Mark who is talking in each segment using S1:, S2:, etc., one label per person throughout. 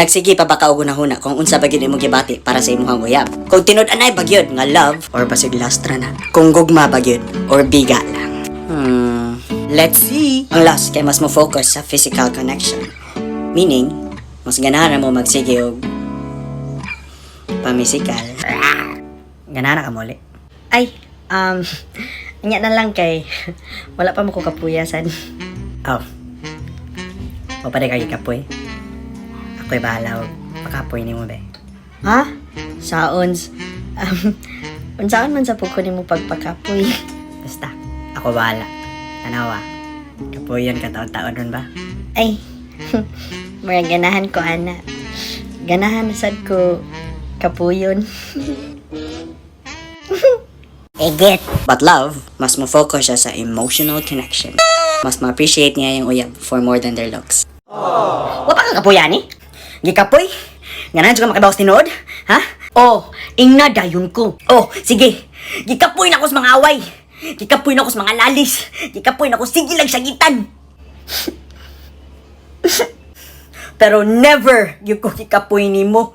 S1: Nagsige pa ba ka og hunahuna kung unsa ba gyud imong gibati para sa imong uyab? Kung tinud-anay ba gyud nga love or basig lastra na? Kung gugma ba gyud or biga lang? Let's see. Ang lust kay mas mo focus sa physical connection. Meaning, mas ganahan mo magsige og pamisikal. Ganahan na ka muli.
S2: Ay, nya na lang kay wala pa mo ko kapuyasan.
S1: Oh. O pa kay kapoy. Ako'y bahala og pakapoy nimo be.
S2: Ha? Saons. Unsaon man sa pugko nimo pagpakapoy?
S1: Basta, ako bahala. Tanawa. Kapoyon ka taon-taon ron ba?
S2: Ay, murag ganahan ko ana. Ganahan na sad ko kapuyon.
S1: Egit. But love, mas mo-focus siya sa emotional connection. Mas ma-appreciate niya yung uyab for more than their looks. Wa pa ka kapuyan eh? Gikapoy? Ganahan ka makabawas tinuod? Ha? Oh, ingna dayon ko. Oh, sige. Gikapoy na ko sa mga away. Gikapoy na ko sa mga lalis. Gikapoy na ko sige lang sagitan. Pero never gyud ko gikapoy nimo.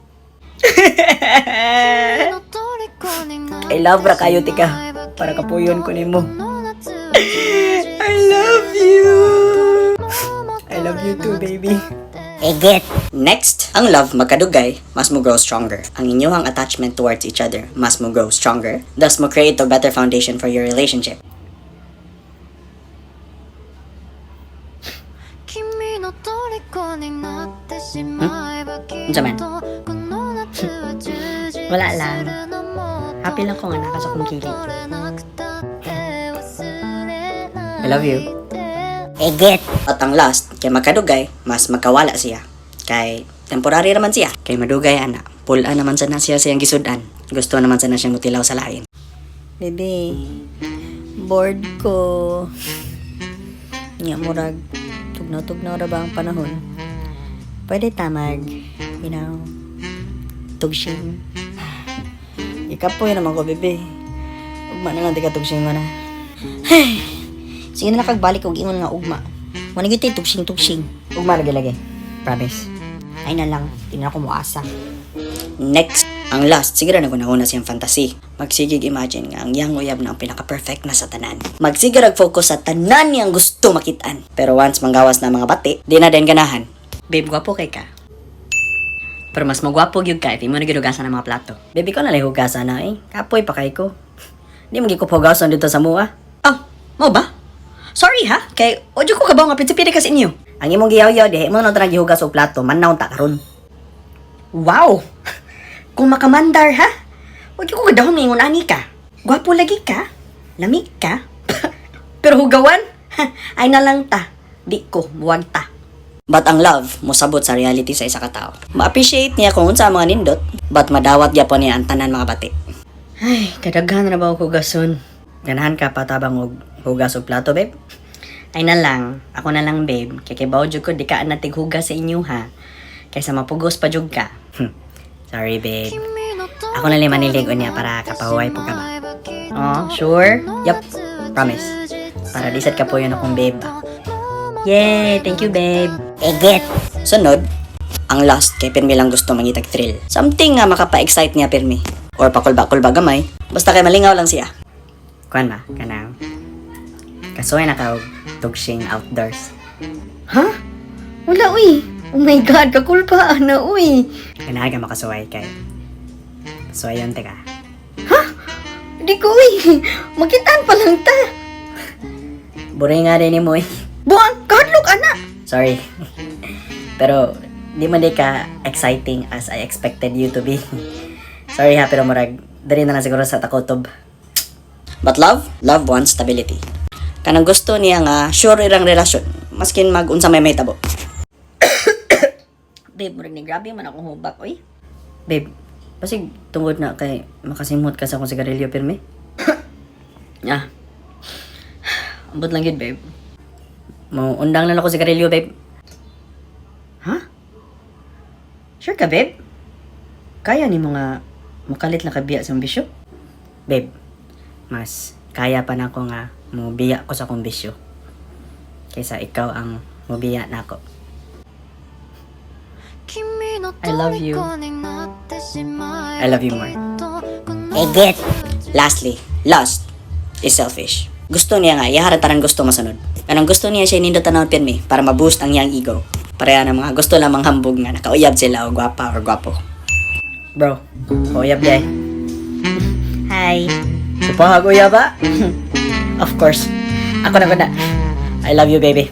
S1: I love ra kayo tika para kapuyon ko nimo. I love you. I love you too, baby. Egit. Next, ang love magkadugay, mas mo grow stronger. Ang inyong attachment towards each other mas mo grow stronger, thus mo create a better foundation for your relationship. Unsa man?
S2: Wala lang. Happy lang ko nga naka sa akong kilid.
S1: I love you. Egit. At ang last, kay magkadugay, mas magkawala siya. Kay temporary raman siya. Kay madugay ana, pula naman sana siya siyang gisudan. Gusto naman sana siyang mutilaw sa lain.
S2: Bebe, bored ko. Nya murag tugnaw-tugnaw ra ba ang panahon? Pwede tamag, tugsing.
S1: Ikapoy naman ko, bebe. Ugma na lang tika tugsing mo na.
S2: Sige na nakagbalik og ingon nga ugma. Wala gyud tay tugsing-tugsing.
S1: Ugma lagi lagi. Promise.
S2: Ay na lang, di na ako moasa.
S1: Next, ang last, siguro na gunahuna siyang fantasy. Magsigig imagine nga ang iyang uyab na ang pinaka-perfect na sa tanan. Magsigig focus sa tanan niyang gusto makitaan. Pero once manggawas na ang mga bati, di na din ganahan. Babe, gwapo kay ka. Pero mas magwapo gyud ka if imo na gyud hugasan ang mga plato. Babe, ikaw na lang hugasan na eh. Kapoy pa kay ko. Di mo gyud ko hugasan dito sa mua. Oh, mo ba? Sorry ha, kay odyo ko kabaw nga pitsipiri ka sa inyo. Ang imong giyaw-yaw diha imo na tanang gihugas og plato, man ta karon.
S2: Wow! Kung makamandar ha? Huwag ko kadahon ingon ani ka. Gwapo lagi ka. Lamig ka. Pero hugawan? Ay na lang ta. Di ko, buwag ta.
S1: But ang love, mosabot sa reality sa isa ka tao. Ma-appreciate niya kung unsa ang mga nindot, but madawat gyapon niya ang tanan mga bati.
S2: Ay, kadaghan na ba ako hugason?
S1: Ganahan ka patabang og hugas og plato, babe?
S2: Ay na lang, ako na lang babe. Kay kay jud ko di ka na tighugas sa inyo ha. Kaysa mapugos pa jud ka.
S1: Sorry, babe. Ako na lang manilig unya para kapahuway po ka ba?
S2: Oh, sure?
S1: Yup, promise. Para di sad ka po yun akong babe ba?
S2: Yay, thank you babe.
S1: Egit! Sunod, ang last kay pirmi lang gusto mangitag thrill. Something nga makapa-excite niya pirmi. Or pakulba-kulba gamay. Basta kay malingaw lang siya. Kuan ba? Kanang. Kasuhay na ka og tugsing outdoors.
S2: Ha? Wala uy. Oh my God, kakulpa ana uy.
S1: Ganahan ka makasuway kay. Suwayon teka.
S2: Di ko uy. Makitaan pa lang ta.
S1: Buri nga rin mo eh.
S2: Buang, kahadlok ana.
S1: Sorry. Pero di man di ka exciting as I expected you to be. Sorry ha, pero murag diri na lang siguro sa takotob. But love, love wants stability. Kanang gusto niya nga sure irang relasyon, maskin mag-unsa may tabo.
S2: Babe, murag ni grabe man akong hubak uy.
S1: Babe, basig tungod na kay makasimot ka sa akong sigarilyo pirmi. Ah. Ambot lang yun, babe. Mo undang na lang ako sigarilyo, babe.
S2: Ha? Sure ka, babe? Kaya ni mga mukalit na kabiya sa ambisyo?
S1: Babe, mas kaya pa na ako nga mubiya ko sa akong bisyo kaysa ikaw ang mubiya na ako.
S2: I love you.
S1: I love you more.
S3: Higit.
S1: Lastly, lust is selfish. Gusto niya nga, iyahara tanan gusto masunod. Kanang gusto niya siya nindot tanawon pirmi para ma-boost ang iyang ego. Pareha na mga gusto lamang hambog nga nakauyab sila o gwapa or gwapo. Bro, uyab diay.
S2: Hi.
S1: Upahag uyab ba? Of course. Ako na guna. I love you, baby.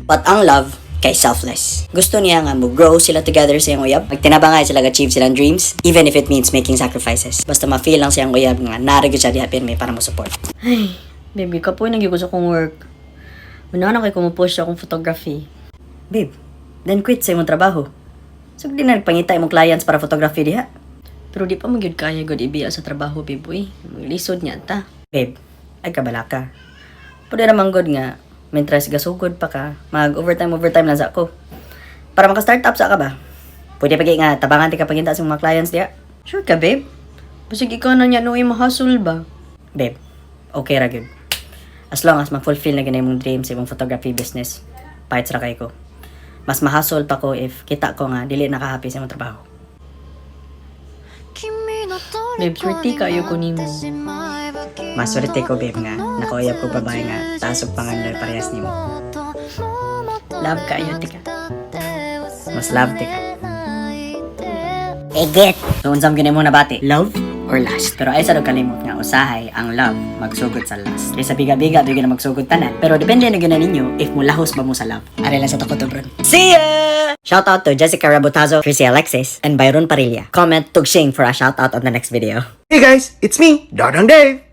S1: But ang love kay selfless. Gusto niya nga mo grow sila together sa iyang uyab. Magtinabangay sila achieve silang dreams, even if it means making sacrifices. Basta ma-feel lang siyang uyab nga naa gyud siya diha pirmi para mo support.
S2: Ay, baby, kapoy na gyud ko sa akong work. Muna na kay kumupush sa akong photography.
S1: Babe, then quit sa imong trabaho. So, di na nagpangita imong clients para photography diha.
S2: Pero di pa man gyud kaya gud ibiya sa trabaho, babe, uy. Maglisod niya ta.
S1: Babe, ay kabalaka. Pwede naman good nga, mientras gasugod pa ka, mag overtime overtime lang sa ako. Para maka-start up sa ka ba? Pwede pa nga tabangan ti ka paginta sa mga clients diha.
S2: Sure ka, babe? Basig ikaw na niya nuoy mahasol ba?
S1: Babe, okay ra gyud. As long as ma-fulfill na gyud imong dream sa imong photography business, pahit ra kay ko. Mas mahasol pa ko if kita ko nga dili naka-happy sa imong trabaho.
S2: Babe, swerte kaayo ko nimo.
S1: Maswerte ko, babe, nga nakauyab ko babae nga taas og pangandoy parehas nimo.
S2: Love kaayo tika.
S1: Mas love tika.
S3: Higit.
S1: So unsam gyud mo nabati? Love or lust? Pero ay sa daw kalimot nga usahay ang love magsugod sa lust. Kaysa biga-biga di na magsugod tanan. Pero depende na gyud na ninyo if mulahos ba mo sa love. Ari lang sa takot bro. See ya! Shout out to Jessica Rabutazo, Chrissy Alexis, and Byron Parilla. Comment Tugshing for a shout out on the next video.
S4: Hey guys, it's me, Dodong Dave.